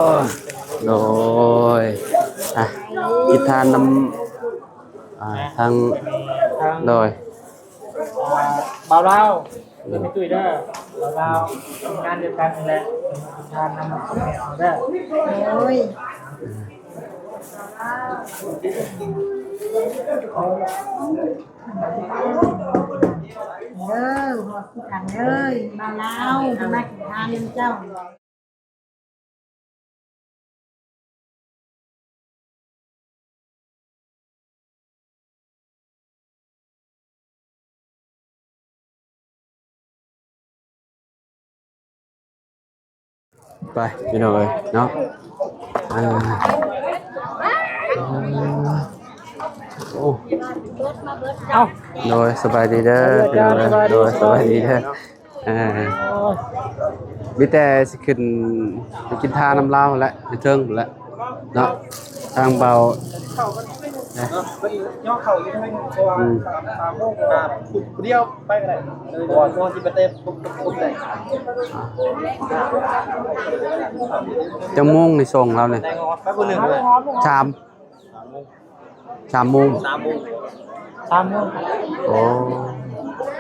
ໂດຍ ອ່ະ ກິນທານນຳ ອ່າ ທາງ ທາງ ໂດຍ ອ່າ ບ່າວລາວ ເດີ ແມ່ຕຸ້ຍເດີ ບ່າວລາວ ທີມງານດຽວກັນນີ້ແຫຼະ ກິນທານນຳແມ່ເອົາເດີ ໂດຍ ເດີ ຮອດຄືກັນເດີ ບ່າວລາວ ມາກິນທານນຳເຈົ້າ. ໄປພີ່ນ້ອງເອີຍເນາະ ອ່າ ໂອ້ ເອົ້າ ໂດຍ ສະບາຍດີເດີພີ່ນ້ອງເອີຍ ໂດຍ ສະບາຍດີເດີ. ເອີ ມີແຕ່ຊິຂຶ້ນໄປກິນທານນຳລາວຫັ້ນແຫຼະ ຢູ່ເທິງພຸ້ນແຫຼະເນາະ ທາງເບົາ ເນາະ ເພິ່ນຍໍເຂົ້າຢູ່ເທິງ ເພາະວ່າ ອືມ ສາມໂມງ ອ່າ ຜູ້ດຽວໄປກໍໄດ້ ເພາະວ່າຊ່ວງຊິໄປເຕະ ຕົກແຕ່ງ ຈັກໂມງນີ້ສົ່ງລາວນີ້ ໄປຜູ້ໜຶ່ງເລີຍ ສາມ ສາມໂມງ ສາມໂມງ ສາມໂມງ ສາມໂມງ ໂອ້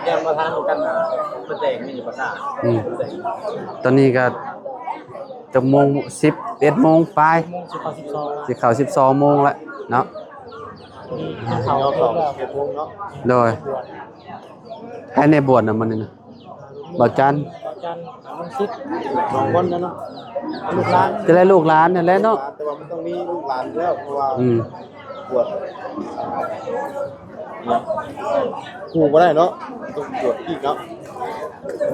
ຍັງບໍ່ທັນກັນ ເພິ່ນແຕ່ງມີພາສາ ອືມ ຕອນນີ້ກໍຈັກໂມງ ສິບເອັດໂມງປາຍ ສິບໂມງ ສິເຂົ້າສິບສອງ ສິເຂົ້າສິບສອງໂມງແລ້ວເນາະ ນີ້ເຂົ້າສິບເອັດໂມງເນາະ ໂດຍ ໃຜແນ່ບວດນະມື້ນີ້ນະ? ບ່າວຈັນ ບ່າວຈັນ ລຸງສິດ ສອງຄົນແລ້ວເນາະ ລູກຫຼານ ຈະໄດ້ລູກຫຼານຫັ້ນແຫຼະເນາະ ແຕ່ວ່າມັນຕ້ອງມີລູກຫຼານແລ້ວ ເພາະວ່າ ອືມ ບວດ ຄູ່ບໍ່ໄດ້ເນາະ ຕ້ອງບວດອີກເນາະ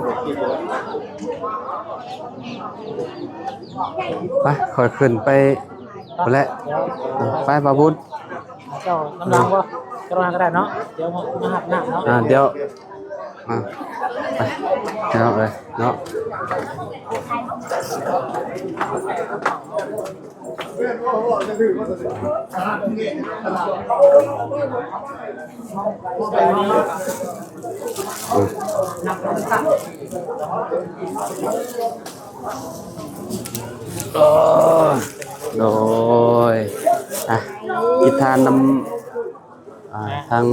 ບວດອີກເນາະ ໄປ ຂ້ອຍຂຶ້ນໄປພຸ້ນແຫຼະ ໄປ ບ່າວບຸນ ເຈົ້ານຳຫຼັງບໍ່? ເຈົ້ານຳຫຼັງກໍໄດ້ເນາະ ດຽວມາຮັບນ້ຳເນາະ ອ່າ ດຽວ ອ່າ ໄປ ເນາະ ເອີຍ ເນາະ ໂອ້ ໂດຍ ອ່ະ ກິນທານນຳ ອ່າ ທາງ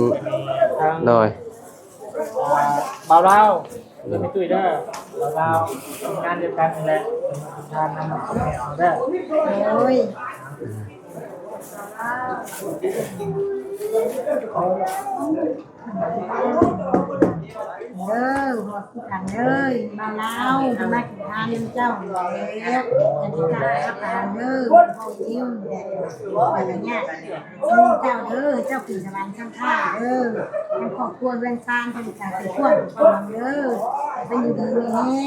ທາງ ໂດຍ ອ່າ ບ່າວລາວ ເດີ ແມ່ຕຸ້ຍເດີ ບ່າວລາວ ທີມງານດຽວກັນນີ້ແຫຼະ ທານນຳແມ່ເອົາເດີ ໂດຍ ເດີ ຮອດຄືກັນເດີ ບ່າວລາວ ມາກິນທານນຳເຈົ້າແລ້ວ ອັນນີ້ກໍອາການເດີ ເຂົາອີ່ມແດດ ໄປກັນຍາກ ເຈົ້າເດີ ເຈົ້າຂຶ້ນສະຫວັນຊັ້ນຟ້າເດີ ທັງຄອບຄົວເຮືອນຊານເພິ່ນກະຊິພວມເດີ ໃຫ້ຢູ່ດີມີ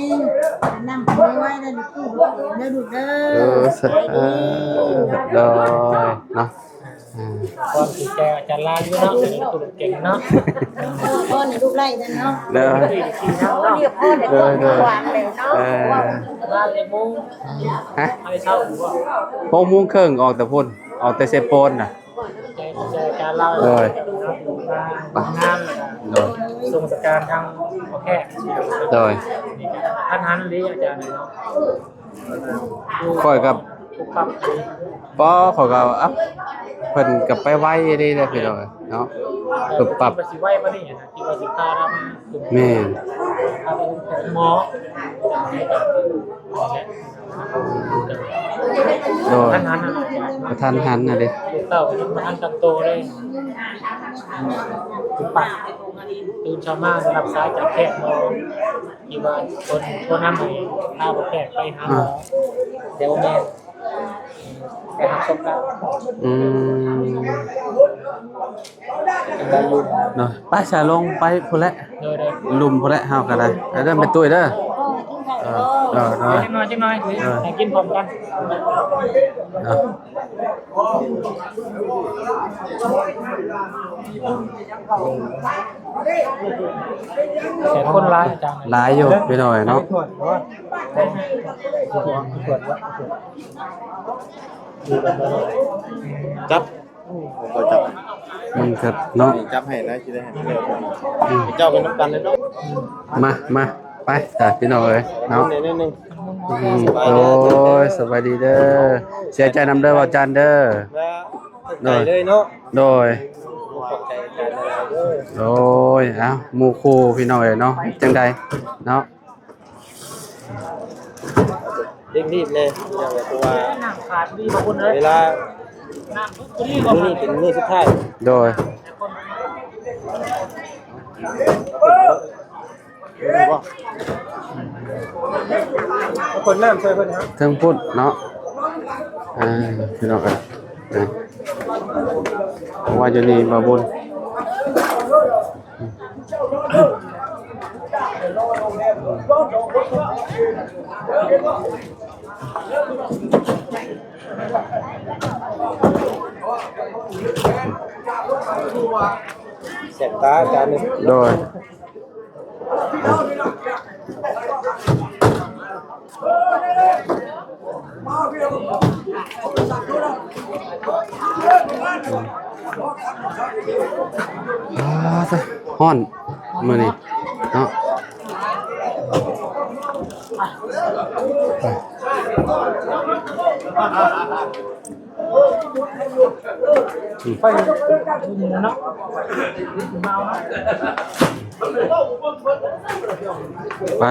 ແຮງ ນຳໄປໄວໆ ໄດ້ລູກເດີ ເດີລູກເດີ ເອີ ສາທຸ ໂດຍ ເນາະ ອ່າ ຄວາມຖືກໃຈອາຈານລາວຢູ່ເນາະ ເປັນຜູ້ເກັ່ງເນາະ ເອີ ພໍໃຫ້ລູກໄດ້ເນາະ ເດີ ໂດຍ ໂດຍ ເອີ ມາແຕ່ໂມງ ຮະ ມາແຕ່ເຊົ້າ ຫົກໂມງເຄິ່ງ ອອກແຕ່ພຸ້ນ ອອກແຕ່ເຊໂປນນະ ໃຈ ໃຈການລາວ ໂດຍ ມາງານ ໂດຍ ສົ່ງສະການທາງພໍ່ແຂກ ໂດຍ ທັນຫັນອີ່ຫຼີອາຈານເນາະ ຂ້ອຍກໍ ປຸບປັບ ບໍ່ ຂ້ອຍກໍ ເອົ້າ ເພິ່ນກໍໄປໄວອີ່ຫຼີເດ້ພີ່ນ້ອງເນາະ ປຸບປັບ ຄິດວ່າຊິໄວປານນີ້ນະ ຄິດວ່າຊິພາລາວມາ ແມ່ນ ຫາໂຮງໝໍ ໂດຍ ກະທັນຫັນນະເດ້ ລູກເຕົ້າກະຍັງບໍ່ທັນຕັ້ງໂຕເລີຍ ປຸບປັບ ຕື່ນເຊົ້າມາໄດ້ຮັບສາຍຈາກແຂກໝໍ ທີ່ວ່າຄົນ ຄົນນຳໃຫ້ພາພວກແຂກໄປຫາໝໍ ອ່າ ແຕ່ບໍ່ແມ່ນ ໄປຮັບສົບລາວ ອືມ ເນາະ ໄປສາລົງໄປພຸ້ນແຫຼະ ໂດຍໆ ລຸ່ມພຸ້ນແຫຼະ ເຮົາກໍໄດ້ ໄປເດີແມ່ຕຸ້ຍເດີ ເອີ ເອີ ເອີ ຈັກໜ້ອຍ ຈັກໜ້ອຍ ເອີ ໃຫ້ກິນພ້ອມກັນ ເອີ ແຕ່ຄົນຫຼາຍຈັງ ຫຼາຍຢູ່ພີ່ນ້ອງເນາະ ຈັບ ຂ້ອຍຈັບ ມັນກໍເນາະ ຈັບໃຫ້ນະ ຊິໄດ້ໃຫ້ເຈົ້າໄປນຳກັນເລີຍເນາະ ມາ ມາ ໄປ ຈ້າ ພີ່ນ້ອງເອີຍເນາະ. ອືມ ໂດຍ ສະບາຍດີເດີ ເສຍໃຈນຳເດີ ບ່າວຈັນເດີ. ມາໄກເລີຍເນາະ. ໂດຍ ຂອບໃຈອາຈານຫຼາຍໆເດີ. ໂດຍ ເອົ້າ ໝູ່ຄູ່ພີ່ນ້ອງເອີຍເນາະ ຈັ່ງໃດເນາະ. ເລັ່ງຣີບແດ່ພີ່ນ້ອງເອີຍ ເພາະວ່າເວລາມື້ນີ້ເປັນມື້ສຸດທ້າຍ. ໂດຍ ຄົນນ້ຳຊ່ວຍເພິ່ນເນາະ ເທິງພຸ້ນເນາະ. ເອີ ພີ່ນ້ອງເອີຍ ເອີ ເພາະວ່າຢູ່ນີ້ບໍ່ບຸນ ແສບຕາອາຈານນີ້. ໂດຍ ອ່າ ຮ້ອນມື້ນີ້ເນາະ. ໄປ ໄປ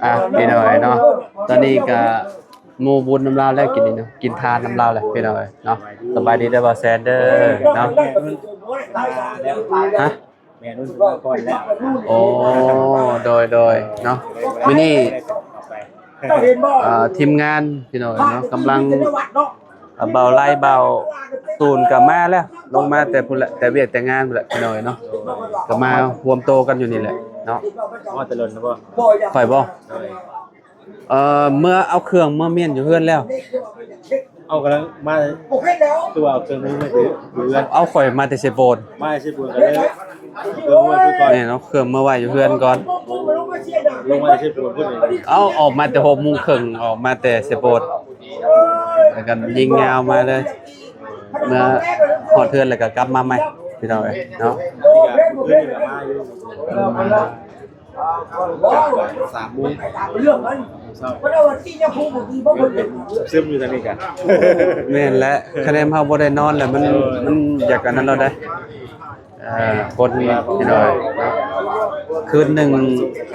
ອ່ະ ພີ່ນ້ອງເນາະ ຕອນນີ້ກະໝູ່ບຸນນຳລາວແລ້ວ ກິນນີ້ເນາະ ກິນທານນຳລາວແລ້ວ ພີ່ນ້ອງເນາະ. ສະບາຍດີເດີ ບ່າວແຊນເດີເນາະ. ຮະ? ແມ່ນຸ່ນເພິ່ນມາກ່ອນແລ້ວ. ໂອ້ ໂດຍ ໂດຍ ເນາະ ມື້ນີ້ ເອີ ທີມງານພີ່ນ້ອງເນາະ ກຳລັງ ເອີ ບ່າວໄລ ບ່າວຕູນກໍມາແລ້ວ ລົງມາແຕ່ພຸ້ນແຫຼະ ແຕ່ວຽກແຕ່ງານພຸ້ນແຫຼະ ພີ່ນ້ອງເນາະ ກໍມາຮວມໂຕກັນຢູ່ນີ້ແຫຼະເນາະ. ຮອດແຕ່ດົນແລ້ວບໍ່? ຂ້ອຍບໍ່? ໂດຍ ເອີ ເມືອເອົາເຄື່ອງມາມ້ຽນຢູ່ເຮືອນແລ້ວ. ເອົາ ກຳລັງມາ ຕົວເອົາເຄື່ອງມືມາຢູ່ເຮືອນ. ເອົາ ຂ້ອຍມາແຕ່ເຊໂປນ ມາເຊໂປນກໍເລີຍເອົາເຄື່ອງມືມາໄວ້ຄືກ່ອນ. ແມ່ນ ເອົາເຄື່ອງມາໄວ້ຢູ່ເຮືອນກ່ອນ. ລົງມາເຊໂປນພຸ້ນເອງ. ເອົາ ອອກມາແຕ່ຫົກໂມງເຄິ່ງ ອອກມາແຕ່ເຊໂປນ ແລ້ວກໍຍິງຍາວມາເລີຍ ເມືອຮອດເຮືອນແລ້ວກໍກັບມາໃໝ່ ພີ່ນ້ອງເອີຍເນາະ. ສາມໂມງ ຊຶມຢູ່ທາງນີ້ກະ ແມ່ນແຫຼະ ຄະແນນເຮົາບໍ່ໄດ້ນອນແຫຼະ ມັນ ມັນຢາກອັນນັ້ນແລ້ວເດ້. ເອີ ຄົນພີ່ນ້ອງ ຄືນໜຶ່ງ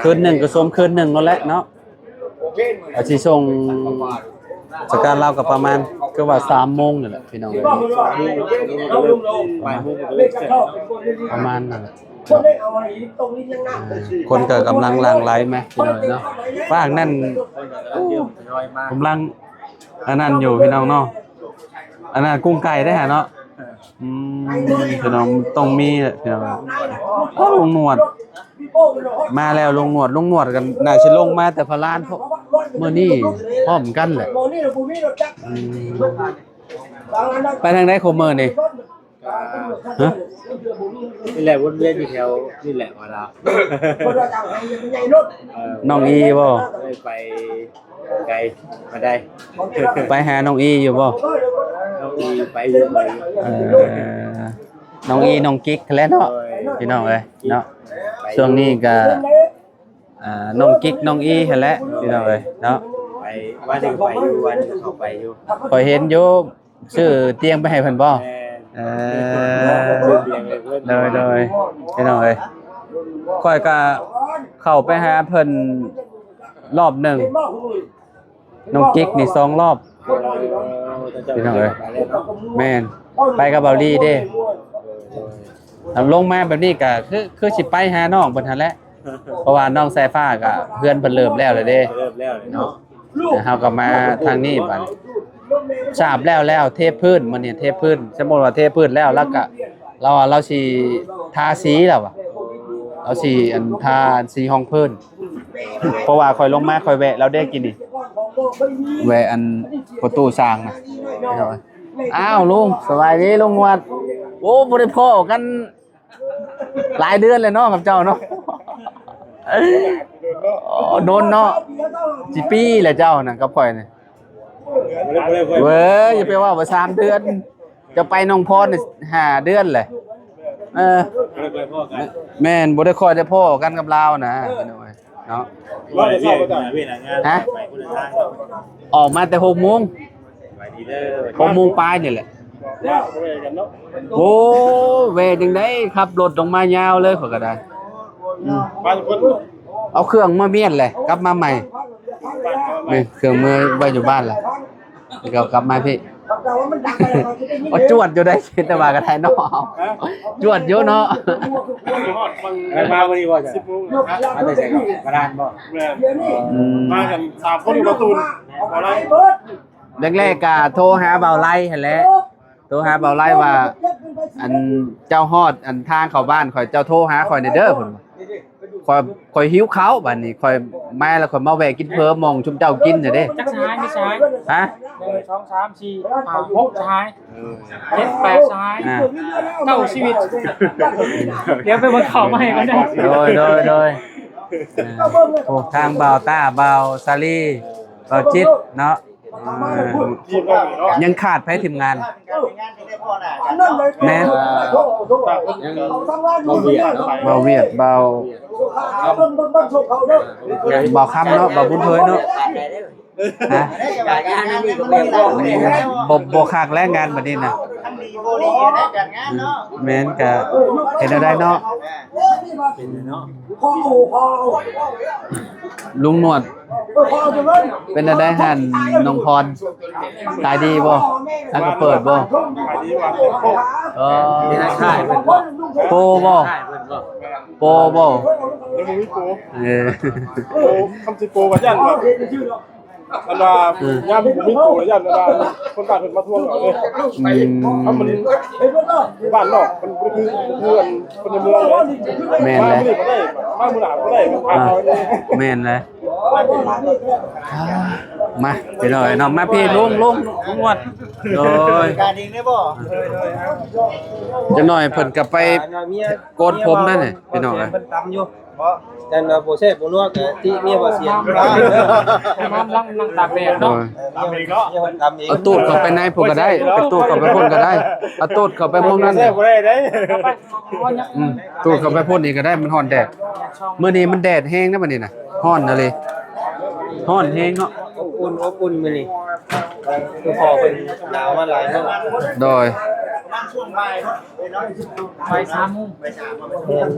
ຄືນໜຶ່ງກໍສົມຄືນໜຶ່ງນັ້ນແຫຼະເນາະ. ອາ ຊິສົ່ງສະການລາວກໍປະມານ ຄືວ່າສາມໂມງນີ້ແຫຼະ ພີ່ນ້ອງເອີຍ ປະມານນັ້ນແຫຼະ. ເອີ ຄົນກໍກຳລັງຫຼັ່ງໄຫຼມາ ພີ່ນ້ອງເນາະ. ຟາກນັ້ນ ກຳລັງອັນນັ້ນຢູ່ ພີ່ນ້ອງເນາະ ອັນນັ້ນກຸ້ງໄກ່ເດ້ຫາເນາະ. ອືມ ພີ່ນ້ອງ ຕ້ອງມີແຫຼະ ພີ່ນ້ອງ. ເອົ້າ ລຸງໜວດມາແລ້ວ ລຸງໜວດ ລຸງໜວດກໍໜ້າຊິລົງມາແຕ່ພະລານ ມື້ນີ້ພ້ອມກັນແຫຼະ. ອືມ ໄປທາງໃດຄົມມື້ນີ້? ຮະ? ນີ້ແຫຼະ ວົນວຽນຢູ່ແຖວນີ້ແຫຼະ ວ່າລະ ເອີ ນ້ອງອີບໍ່? ໄປ ໄກມາໄດ້ ໄປຫານ້ອງອີຢູ່ບໍ່? ນ້ອງອີໄປຢູ່ ໄປຢູ່. ເອີ ນ້ອງອີ ນ້ອງກິກຫັ້ນແຫຼະເນາະ ໂດຍ ພີ່ນ້ອງເອີຍເນາະ. ໄປຢູ່ ຊ່ວງນີ້ກະ ອ່າ ນ້ອງກິກ ນ້ອງອີຫັ້ນແຫຼະ ພີ່ນ້ອງເອີຍເນາະ. ໄປ ວ່າຊິໄປຢູ່ ວ່າຊິເຂົ້າໄປຢູ່ ຂ້ອຍເຫັນຢູ່ ຊື້ຕຽງໄປໃຫ້ເພິ່ນບໍ່? ແມ່ນ ເອີ ຊື້ຕຽງໃຫ້ເພິ່ນ ໂດຍ ໂດຍ ພີ່ນ້ອງເອີຍ ຂ້ອຍກະເຂົ້າໄປຫາເພິ່ນລອບໜຶ່ງ ນ້ອງກິກນີ້ສອງລອບ ເອີ ພີ່ນ້ອງເອີຍ ແມ່ນ ໄປກັບເບົາລີເດ້. ລົງມາແບບນີ້ກະຄື ຄືຊິໄປຫານ້ອງເພິ່ນຫັ້ນແຫຼະ ເພາະວ່ານ້ອງສາຍຟ້າກະເຮືອນເພິ່ນເລີ່ມແລ້ວແລ້ວເດ້ ເລີ່ມແລ້ວເນາະ. ເຮົາກໍມາທາງນີ້ບັດ ສາບແລ້ວແລ້ວ ເທພື້ນ ມື້ນີ້ເທພື້ນ ສົມມຸດວ່າເທພື້ນແລ້ວ ລາວກໍ ລາວວ່າລາວຊິທາສີ ລາວວ່າລາວຊິ ອັນ ທາສີຮອງພື້ນ ເພາະວ່າຂ້ອຍລົງມາ ຂ້ອຍແວະລາວເດ້ກີ້ນີ້ ແວະ ອັນ ປະຕູສ້າງນະ. ອ້າວ ລຸງ ສະບາຍດີ ລຸງຫນວດ. ໂອ້ ບໍ່ໄດ້ພໍ້ກັນ ຫຼາຍເດືອນແລ້ວເນາະກັບເຈົ້າເນາະ. ໂອ້ ດົນເນາະ ຊິປີແລ້ວເຈົ້ານະກັບຂ້ອຍນີ້. ເວີຍ ຢ່າໄປເວົ້າວ່າສາມເດືອນ ຈະໄປໜອງພອນຫ້າເດືອນແຫຼະ. ເອີ ບໍ່ໄດ້ຄ່ອຍພໍ້ກັນ ແມ່ນ ບໍ່ໄດ້ຄ່ອຍໄດ້ພໍ້ກັນກັບລາວນະ ພີ່ນ້ອງເອີຍເນາະ. ບໍ່ໄດ້ເວົ້າກັນເວລາງານ ຮະ? ໄປຄົນລະທາງເນາະ. ອອກມາແຕ່ຫົກໂມງ ໄປດີເດີ ຫົກໂມງປາຍນີ້ແຫຼະ. ໂອ້ ແວ່ຈັ່ງໃດ ຂັບລົດລົງມາຍາວເລີຍ ຂ້ອຍກໍໄດ້. ອືມ ເອົາເຄື່ອງມາມ້ຽນແຫຼະ ກັບມາໃໝ່. ແມ່ນ ເຄື່ອງເມືອໄວ້ຢູ່ບ້ານແຫຼະ ແລ້ວກໍກັບມາພີ້. ໂອ້ ຈວດຢູ່ໄດ໋ ແຕ່ວ່າກໍໄດ້ເນາະ ຈວດຢູ່ເນາະ. ມາມື້ນີ້ບໍ່? ສິບໂມງ. ມາແຕ່ໃສເກາະ? ບາດານບໍ່? ແມ່ນ ອືມ ມາກັນສາມຄົນກັບບ່າວຕູນ ບ່າວໄລ. ແລກໆກໍໂທຫາບ່າວໄລຫັ້ນແຫຼະ ໂທຫາບ່າວໄລວ່າ ອັນ ເຈົ້າຮອດ ອັນ ທາງເຂົ້າບ້ານຂ້ອຍ ເຈົ້າໂທຫາຂ້ອຍແດ່ເດີ ເພິ່ນວ່າ. ຂ້ອຍ ຂ້ອຍຫິວເຂົ້າ ບາດນີ້ຂ້ອຍມາແລ້ວ ຂ້ອຍມາແວ່ກິນເຝີໝ່ອງຊຸມເຈົ້າກິນຫັ້ນເດ້. ຈັກສະຫາຍ ມີສະຫາຍ? ຮະ? ໜຶ່ງ ສອງ ສາມ ສີ່ ຫ້າ ຫົກສະຫາຍ. ເຈັດ ແປດສະຫາຍ. ອ່າ ເກົ້າຊີວິດ. ດຽວໄປເບິ່ງເຂົ້າມາໃຫ້ກ່ອນເດີ. ໂດຍ ໂດຍ ໂດຍ. ເອີ ໂອ້ ທາງບ່າວຕ້າ ບ່າວສາລີ ບ່າວຈິດເນາະ. ເອີ ຍັງຂາດໃຜທີມງານ? ແມ່ນ ຍັງ ບ່າວວຽດ ບ່າວ ບ່າວຄຳເນາະ ບ່າວບຸນເຜີຍເນາະ. ຮະ? ບໍ່ ບໍ່ຄັກແລ້ວງານບັດນີ້ນະ. ແມ່ນ ກະເຮັດແນວໃດເນາະ ລຸງໜວດ. ເປັນແນວໃດຮ້ານນ້ອງພອນ ຂາຍດີບໍ່? ຮ້ານກໍເປີດບໍ່? ຂາຍດີວ່າເປັນໂຄກ ເອີ ໂປບໍ່? ໂປບໍ່? ຍັງບໍ່ມີໂປ. ເອີ ໂອ້ ຄຳຊິໂປວ່າຢ້ານວ່າ ອັນວ່າ ເອີ ຍາມບໍ່ມີໂປ ຢ້ານວ່າຄົນບ້ານເພິ່ນມາທວງເອົາເດ້. ອືມ ຖ້າມັນບ້ານນອກ ມັນບໍ່ຄື ຄືອັນຄົນໃນເມືອງເດ້. ແມ່ນແຫຼະ ມາມື້ນີ້ບໍ່ໄດ້ ມາມື້ໜ້າບໍ່ໄດ້ ມັນພາເອົາເດ້. ແມ່ນແຫຼະ. ມາ ພີ່ນ້ອງເອີຍເນາະ ມາພີ້ ລຸງ ລຸງ ລຸງຫວດ. ໂດຍ ການເອງໄດ້ບໍ່? ຈັກໜ້ອຍເພິ່ນກໍໄປໂກນຜົມນັ້ນແຫຼະ ພີ່ນ້ອງເອີຍ. ເພິ່ນຕຳຢູ່ ເພາະ ແຕ່ວ່າບໍ່ແຊບບໍ່ນົວກໍຕິເມຍບໍ່ສຽງ. ນ້ຳລັງ ນັ່ງຕາກແດດເນາະ. ໂດຍ ເອີ ເມຍເພິ່ນຕຳເອງ. ເອົາຕູດເຂົ້າໄປໃນພຸ້ນກໍໄດ້ ໄປຕູດເຂົ້າໄປພຸ້ນກໍໄດ້ ເອົາຕູດເຂົ້າໄປໝ່ອງນັ້ນ. ແຊບບໍ່ໄດ້ເດ້. ອືມ ຕູດເຂົ້າໄປພຸ້ນອີກກໍໄດ້ ມັນຮ້ອນແດດ. ມື້ນີ້ມັນແດດແຮງນະ ມື້ນີ້ນະ ຮ້ອນອີ່ຫຼີ ຮ້ອນແຮງເນາະ. ອົບອຸ່ນ ອົບອຸ່ນມື້ນີ້ ຄືພໍ່ເພິ່ນໜາວມາຫຼາຍມື້. ໂດຍ ປະມານຊ່ວງບ່າຍເນາະ ບ່າຍສາມໂມງ. ແມ່ນ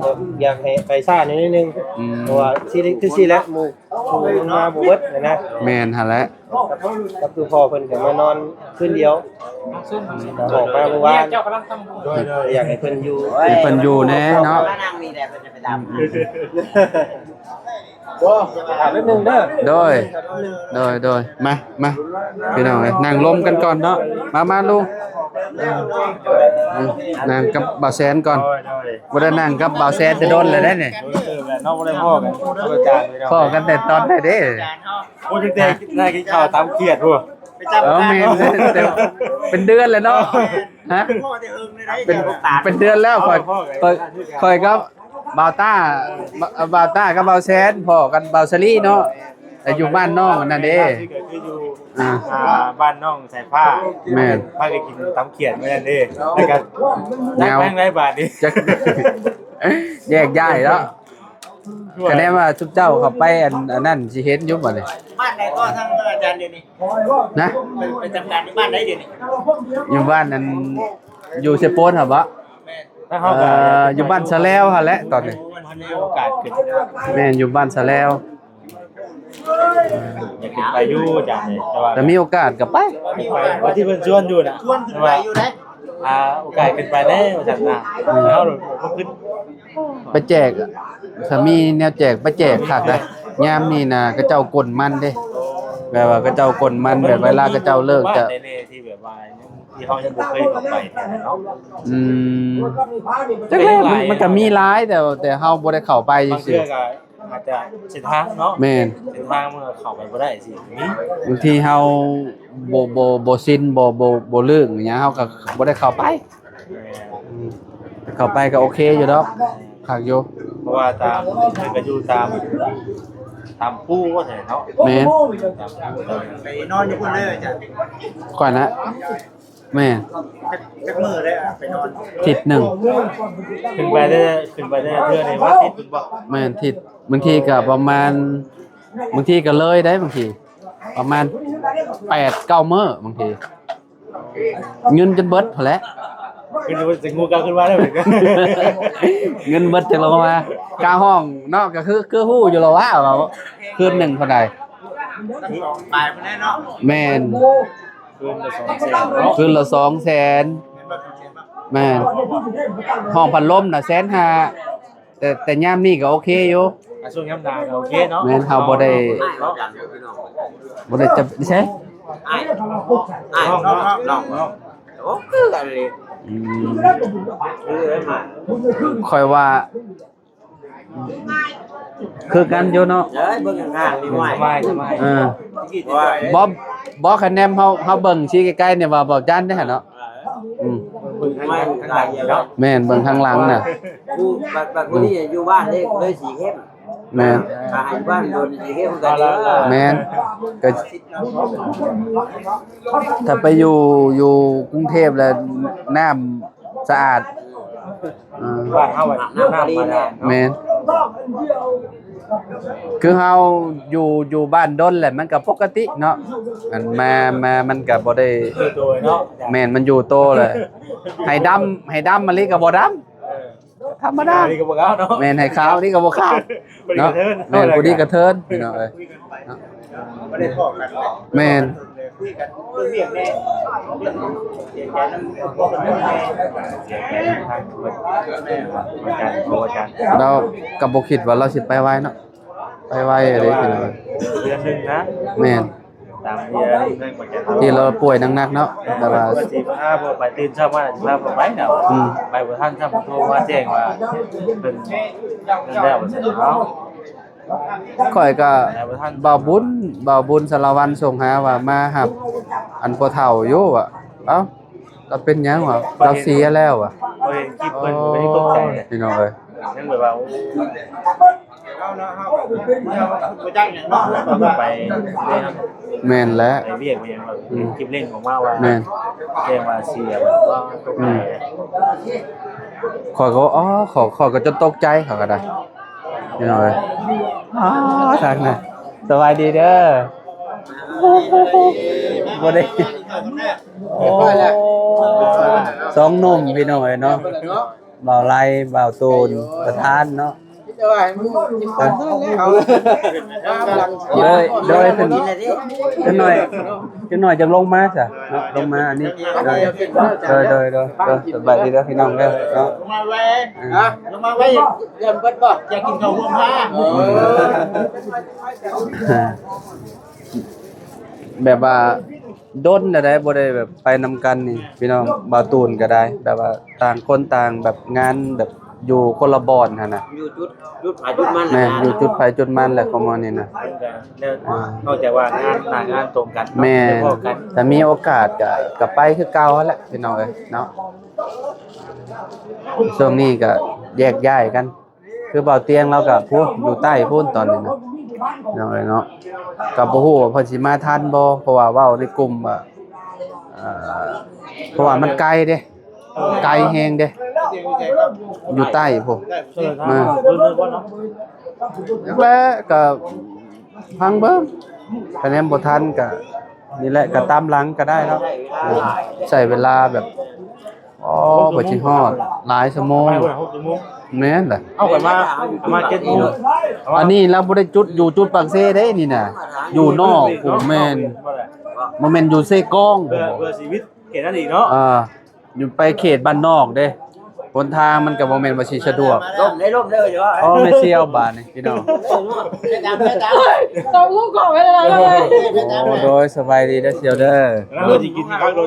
ຢາກໃຫ້ໄປຊ້າໜ້ອຍໜຶ່ງ. ອືມ ເພາະວ່າຊິ ຄືຊິແຫຼະ ໝູ່ ໝູ່ມັນມາບໍ່ເບິດຫັ້ນນະ. ແມ່ນຫັ້ນແຫຼະ ກັບ ກັບຄືພໍ່ເພິ່ນກໍມານອນຄືນດຽວ ອອກມາເມື່ອວານ. ໂດຍ ໂດຍ ຢາກໃຫ້ເພິ່ນຢູ່ ໃຫ້ເພິ່ນຢູ່ແດ່ເນາະ. ມານັ່ງນີ້ແຫຼະ ເພິ່ນຈະໄປດຳ. ອືມ ໂດຍ ໂດຍ ໂດຍ ມາ ມາ ພີ່ນ້ອງເອີຍ ນັ່ງລົມກັນກ່ອນເນາະ. ມາ ມາ ລຸງ ເອີ ນັ່ງກັບບ່າວແສນກ່ອນ. ໂດຍ ໂດຍ ບໍ່ໄດ້ນັ່ງກັບບ່າວແສນແຕ່ດົນແລ້ວເດ້ນີ້. ໂດນເຕີບແລ້ວເນາະ ບໍ່ໄດ້ພໍ້ກັນ ພໍ່ອາຈານ ພີ່ນ້ອງ ພໍ້ກັນແຕ່ຕອນໃດເດ້? ໂອ້ ຕັ້ງແຕ່ໄດ້ກິນເຂົ້າຕຳຂຽດພຸ້ນ. ເອີ ແມ່ນ ເປັນເດືອນແລ້ວເນາະ. ຮະ? ເປັນ ເປັນເດືອນແລ້ວ. ຂ້ອຍ ຂ້ອຍ ຂ້ອຍກັບບ່າວຕ້າ ບ່າວ ບ່າວຕ້າກັບບ່າວແຊນ ພໍ້ກັນ ບ່າວສາລີເນາະ ແຕ່ຢູ່ບ້ານນ້ອງອັນນັ້ນເດ້. ຄື ຄືຢູ່ ອ່າ ອ່າ ບ້ານນ້ອງສາຍຟ້າ. ແມ່ນ ພາກັນກິນຕຳຂຽດມື້ນັ້ນເດ້ ແລ້ວກໍ ເຫງົາ ແມ່ນໃດບາດນີ້ ຈັກ ແຍກຍ້າຍເນາະ. ຄະແນນວ່າຊຸມເຈົ້າເຂົ້າໄປອັນ ອັນນັ້ນຊິເຫັນຢູ່ບໍ່ນີ້? ບ້ານໃດກໍທາງອາຈານດຽວນີ້? ນະ? ໄປ ໄປທຳການຢູ່ບ້ານໃດດຽວນີ້? ຢູ່ບ້ານອັນ ຢູ່ເຊໂປນຫັ້ນບໍ? ແມ່ນ ເອີ ຢູ່ບ້ານສະແລວຫັ້ນແຫຼະຕອນນີ້. ໂອ້ ມັນມີໂອກາດຂຶ້ນ. ແມ່ນ ຢູ່ບ້ານສະແລວ. ຢາກຂຶ້ນໄປຢູ່ອາຈານ ແຕ່ວ່າ ແຕ່ມີໂອກາດກໍໄປ ໄປ ວ່າທີ່ເພິ່ນຊວນຢູ່ນະ ຊວນຂຶ້ນໄປຢູ່ເດ້. ອ່າ ໂອກາດຂຶ້ນໄປແດ່ວ່າຊັ້ນນະ. ອືມ ເຮົາບໍ່ຂຶ້ນ ໄປແຈກ ຖ້າມີແນວແຈກໄປແຈກຄັກນະ. ຍາມນີ້ນະ ເຂົາເຈົ້າກົນມັນເດ້ ແບບວ່າເຂົາເຈົ້າກົນມັນ ແບບເວລາເຂົາເຈົ້າເລີກຈະ ທີ່ແບບວ່າ ທີ່ເຮົາຍັງບໍ່ເຄີຍເຂົ້າໄປເນາະ. ອືມ ຈັກແລ້ວ ມັນ ມັນກໍມີຫຼາຍ ແຕ່ ແຕ່ເຮົາບໍ່ໄດ້ເຂົ້າໄປຊື່ໆ. ບາງເທື່ອກໍອາດຈະເສັ້ນທາງເນາະ. ແມ່ນ ເສັ້ນທາງມັນກໍເຂົ້າໄປບໍ່ໄດ້ຊິມີ. ບາງທີເຮົາບໍ່ ບໍ່ ບໍ່ຊິນ ບໍ່ ບໍ່ ບໍ່ລຶ້ງຫຍັງ ເຮົາກໍບໍ່ໄດ້ເຂົ້າໄປ. ແມ່ນ ອືມ ເຂົ້າໄປກໍໂອເຄຢູ່ດອກ ຄັກຢູ່. ເພາະວ່າຕາມ ເພິ່ນກໍຢູ່ຕາມ ຕາມພູວ່າຊັ້ນເນາະ. ແມ່ນ ຕາມພູ ໄປນອນຢູ່ພຸ້ນເລີຍອາຈານ. ຂ້ອຍນະ ແມ່ນ ຈັກ ຈັກມື້ໄດ້ໄປນອນ? ທິດໜຶ່ງ. ຂຶ້ນໄປແຕ່ ຂຶ້ນໄປແຕ່ເທື່ອນີ້ວັນທິດພຸ້ນບໍ່? ແມ່ນ ທິດ ບາງທີກໍປະມານ ບາງທີກໍເລີຍໄດ້ ບາງທີປະມານແປດເກົ້າມື້ ບາງທີ ເງິນຈົນເບິດພຸ້ນແຫຼະ. ຄືຈະງູກັບຂຶ້ນມາແລ້ວ ເງິນເບິດຈັ່ງລົງມາ. ຄ່າຫ້ອງເນາະ ກໍຄື ຄືຮູ້ຢູ່ແລ້ວວ່າ ວ່າຄືນໜຶ່ງເທົ່າໃດ. ປາຍພຸ້ນແຫຼະເນາະ. ແມ່ນ ຄືນລະສອງແສນເນາະ ຄືນລະສອງແສນ. ແມ່ນ ຫ້ອງພັດລົມນະແສນຫ້າ. ແຕ່ ແຕ່ຍາມນີ້ກໍໂອເຄຢູ່. ອ່າ ຊ່ວງຍາມໜາວກໍໂອເຄເນາະ. ແມ່ນ ເຮົາບໍ່ໄດ້ ບໍ່ໄດ້ຈັບໃສ່ ອ້າຍ ນ້ອງ ນ້ອງ ນ້ອງ ໂອ້ ຄືກັນເລີຍ. ອືມ ຄືກັນມາ ຂ້ອຍວ່າ ຄືກັນຢູ່ເນາະ. ເອີຍ ເບິ່ງຂ້າງໆນີ້ ສະບາຍ ສະບາຍ. ເອີ ບໍ່ ບໍ່ ຄັນແນມເຮົາ ເຮົາເບິ່ງຊີ້ໃກ້ໆນີ້ວ່າເບົາຈັນເດ້ຫັ້ນເນາະ. ອືມ ເບິ່ງທາງຫຼັງເນາະ. ແມ່ນ ເບິ່ງທາງຫຼັງນະ. ຜູ້ ບັດ ບັດຜູ້ນີ້ຢູ່ບ້ານເດ້ ເລີຍສີເຂັ້ມ. ແມ່ນ ຖ້າໃຫ້ຢູ່ບ້ານໂດນສີເຂັ້ມຄືກັນເດ້. ແມ່ນ ກໍ ຖ້າໄປຢູ່ ຢູ່ກຸງເທບແລ້ວນ້ຳສະອາດ. ອ່າ ບ້ານເຮົາ ນ້ຳ ນ້ຳບາດານເນາະ. ແມ່ນ ຄືເຮົາຢູ່ ຢູ່ບ້ານດົນແຫຼະ ມັນກໍປົກກະຕິເນາະ. ອັນມາ ມາ ມັນກໍບໍ່ໄດ້ ຄືໂຕເນາະ. ແມ່ນ ມັນຢູ່ໂຕແຫຼະ. ໃຫ້ດຳ ໃຫ້ດຳມາລີກໍບໍ່ດຳ. ເອີ ທຳມະດາ ອັນນີ້ກໍບໍ່ຂາວເນາະ. ແມ່ນ ໃຫ້ຂາວນີ້ກໍບໍ່ຂາວເນາະ. ແມ່ນ ຜູ້ນີ້ກະເທີນ ພີ່ນ້ອງເອີຍ. ບໍ່ໄດ້ພໍ້ກັນ. ແມ່ນ ຄຸຍກັນເລື່ອງວຽກແດ່ ເລື່ອງເສຍໃຈນຳພວກເພິ່ນແດ່. ລາວກໍບໍ່ຄິດວ່າລາວຊິໄປໄວເນາະ. ໄປໄວເລີຍ ເດືອນໜຶ່ງນະ. ແມ່ນ ຕາມທີ່ ທີ່ລາວປ່ວຍໜັກໆເນາະ. ແບບວ່າຊິພາພວກໄປ ຕື່ນເຊົ້າມາຊິພາພວກໄປເນາະ. ອືມ ໄປບໍ່ທັນຊ້ຳ ໂທມາແຈ້ງວ່າເພິ່ນນັ້ນແລ້ວວ່າຊັ້ນເນາະ. ຂ້ອຍກໍ ໄປບໍ່ທັນ ບ່າວບຸນ ບ່າວບຸນສາລະວັນສົ່ງຫາວ່າມາຮັບອັນພໍ່ເຖົ້າຢູ່ວ່າ. ເອົ້າ ລາວເປັນຫຍັງວະ? ລາວເສຍແລ້ວວະ? ເຫັນຄລິບເພິ່ນກໍຍັງຕົກໃຈເລີຍ ພີ່ນ້ອງເອີຍ. ຍັງແບບວ່າ ໂອ້ ບໍ່ຈັກຫຍັງເນາະ ໄປເລີຍເນາະ. ແມ່ນແຫຼະ ໄປວຽກໄປຫຍັງ ອືມ ຄລິບເລັ່ງອອກມາວ່າ ແມ່ນ ແຈ້ງວ່າເສຍ ວ່າຕົກໃຈ. ອືມ ຂ້ອຍກໍ ອໍ ຂ້ອຍ ຂ້ອຍກໍຈົນຕົກໃຈ ຂ້ອຍກໍໄດ້ ພີ່ນ້ອງເອີຍ. ອໍ ທາງນະ ສະບາຍດີເດີ. ບໍ່ໄດ້ ໂອ້ ສອງໜຸ່ມ ພີ່ນ້ອງເອີຍເນາະ. ບ່າວໄລ ບ່າວໂຕນ ປະທານເນາະ. ໂດຍ ໂດຍ ຂຶ້ນ ຂຶ້ນໜ້ອຍ ຂຶ້ນໜ້ອຍຈະລົງມາຊະເນາະ ລົງມາອັນນີ້. ໂດຍ ໂດຍ ໂດຍ ໂດຍ ໂດຍ ສະບາຍດີເດີພີ່ນ້ອງເດີເນາະ. ອືມ ລົງມາໄວ ເອີ ເດືອນເບິດບໍ່? ຢາກກິນເຂົ້າຮ່ວມພາ ເອີ ແບບວ່າດົນແລ້ວໃດ໋ ບໍ່ໄດ້ແບບໄປນຳກັນນີ້ພີ່ນ້ອງ. ບ່າວຕູນກໍໄດ້ ແບບວ່າຕ່າງຄົນຕ່າງແບບງານ ແບບຢູ່ຄົນລະບ່ອນຫັ້ນນະ ຢູ່ຈຸດ ຈຸດໃຜຈຸດມັນ. ແມ່ນ ຢູ່ຈຸດໃຜຈຸດມັນແຫຼະ ຂອງໝໍນີ້ນະ. ນອກຈາກວ່າງານ ໜ້າງານຕົງກັນ ແມ່ນ ແຕ່ມີໂອກາດກໍ ກໍໄປຄືເກົ່າຫັ້ນແຫຼະ ພີ່ນ້ອງເອີຍເນາະ. ຊ່ວງນີ້ກໍແຍກຍ້າຍກັນ ຄືເບົາຕຽງລາວກໍພຸ້ນ ຢູ່ໃຕ້ພຸ້ນຕອນນີ້ນະ ພີ່ນ້ອງເອີຍເນາະ. ກໍບໍ່ຮູ້ວ່າເພິ່ນຊິມາທັນບໍ່ ເພາະວ່າເວົ້າໃນກຸ່ມວ່າ ເອີ ເພາະວ່າມັນໄກເດ້ ໄກແຮງເດ້ ຢູ່ໃຕ້ພຸ້ນ. ມາ ແລ້ວກໍຟັງເບິ່ງ ຄະແນນບໍ່ທັນກໍ ນີ້ແຫຼະ ກໍຕາມຫຼັງກໍໄດ້ເນາະ. ໃຊ້ເວລາແບບ ອໍ ກວ່າຊິຮອດຫຼາຍຊົ່ວໂມງ. ໄປພຸ້ນ ຫົກຊົ່ວໂມງ. ແມ່ນແຫຼະ ເອົາໄປມາ ມາເຈັດໂມງ. ອັນນີ້ລາວບໍ່ໄດ້ຈຸດ ຢູ່ຈຸດປາກເຊເດ້ນີ້ນະ ຢູ່ນອກພຸ້ນ. ແມ່ນ ບໍ່ແມ່ນຢູ່ເຊກອງ. ເພື່ອ ເພື່ອຊີວິດເຂດນັ້ນອີກເນາະ. ອ່າ ຢູ່ໄປເຂດບ້ານນອກເດ້ ຫົນທາງມັນກໍບໍ່ແມ່ນວ່າຊິສະດວກ. ລົມເດ້ ລົມເດ້ ອໍ ແມ່ສ່ຽວບາດນີ້ ພີ່ນ້ອງ ສອງລູກກໍໄປແລ້ວ. ໂອ້ ໂດຍ ສະບາຍດີເດີສ່ຽວເດີ. ເອີ ຊິກິນຄັກໂດນ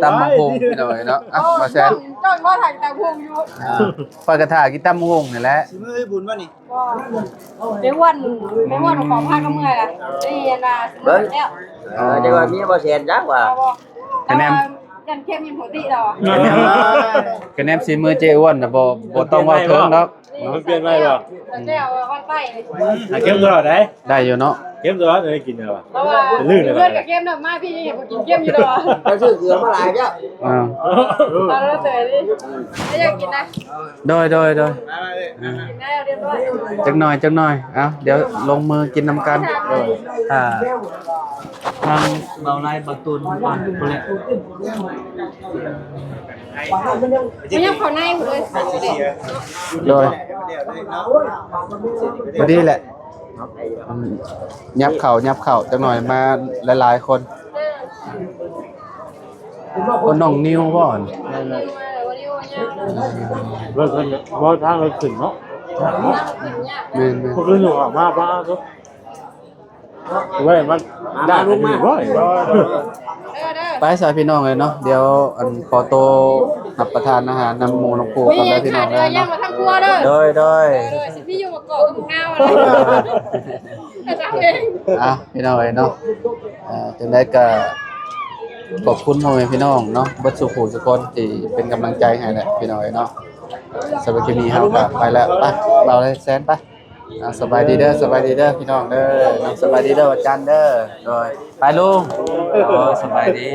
ຕຳບັກຫຸ່ງ ພີ່ນ້ອງເອີຍເນາະ. ອ່ະ ມາແຊນ ຈ້ອງ ຈ້ອງລໍຖ້າກິນຕຳບັກຫຸ່ງຢູ່. ອ່າ ຂ້ອຍກໍຖ້າກິນຕຳບັກຫຸ່ງນີ້ແຫຼະ. ຊິມື້ບຸນບໍ່ນີ້? ບໍ່ ໄປຫວນ ໄປຫວນຂອງພາກຳເມື່ອຍລະ ໄດ້ອັນນ່າ ເບິ່ງ ແລ້ວ. ເອີ ເອີ ແຕ່ວ່າເມຍບໍ່ແຊນຈັກວ່າ ບໍ່ ແຕ່ວ່າ ຍັນເຂັ້ມຍັງບໍ່ຕິດອກ ຄະແນນສີມືເຈ້ອ້ວນນະ ບໍ່ ບໍ່ຕ້ອງເວົ້າເຖິງດອກ. ມັນປ່ຽນໄວບໍ່? ແລ້ວວັດໄປ ອ່າ ເກັບຕະຫຼອດໄດ໋ ໄດ້ຢູ່ເນາະ ເກັບຕະຫຼອດໄດ້ກິນແລ້ວ ເພາະວ່າເລື່ອງເຮືອນກໍເກັມເນາະ ມາພີ້ຍັງບໍ່ກິນເຄັມຢູ່ດອກ ໄປຊື້ເກືອມາຫຼາຍແລ້ວ ອ່າ ເອົາແລ້ວເຕີນີ້ ໄດ້ຢາກກິນນະ ໂດຍ ໂດຍ ໂດຍ ອ່າ ກິນແລ້ວຮຽບຮ້ອຍ ຈັກໜ່ອຍ ຈັກໜ່ອຍ ເອົາ ດຽວລົງມືກິນນຳກັນ ເອີ ຖ້າ ທາງເບົາໄລເບົາຕູນກ່ອນພຸ້ນແຫຼະ ມາຍັບເຂົ້າໃນພຸ້ນເລີຍ ໂດຍ ພໍດີແຫຼະ ຍັບເຂົ້າ ຍັບເຂົ້າ ຈັກໜ່ອຍມາຫຼາຍໆຄົນ ໂອ້ ນ້ອງນິວບໍ່? ແມ່ນ ເພິ່ນ ເພິ່ນ ເພາະທາງລົດຂຶ້ນເນາະ ແມ່ນໆ ພວກເຮົາຢູ່ອອກມາ ປ້າໂທ້ ໄວ້ມັນ ມາ ມາ ລົງມາ ໄດ້ຢູ່ບໍ່? ໄປຊະພີ່ນ້ອງເອີຍເນາະ ດຽວ ອັນ ຂໍໂຕຮັບປະທານອາຫານນຳໝູ່ນຳຄູ່ກ່ອນເດີພີ່ນ້ອງເດີເນາະ ໂດຍ ໂດຍ ໂດຍ ຊິມີຢູ່ມາເກາະກັບພວກເຮົາ ເອີ ເອົາເອງ ອ່ະ ພີ່ນ້ອງເອີຍເນາະ ເອີ ຈັ່ງໃດກໍຂອບຄຸນພໍ່ແມ່ພີ່ນ້ອງເນາະ ເບິດສູ່ຜູ້ສູ່ຄົນທີ່ເປັນກຳລັງໃຈໃຫ້ແຫຼະພີ່ນ້ອງເອີຍເນາະ ສຳລັບຄລິບນີ້ເຮົາກໍໄປແລ້ວ ໄປ ເບົາໄລແຊນໄປ ອ່າ ສະບາຍດີເດີ ສະບາຍດີເດີພີ່ນ້ອງເດີ ສະບາຍດີເດີອາຈານເດີ ໂດຍ ໄປລຸງ ໂອ້ ສະບາຍດີ.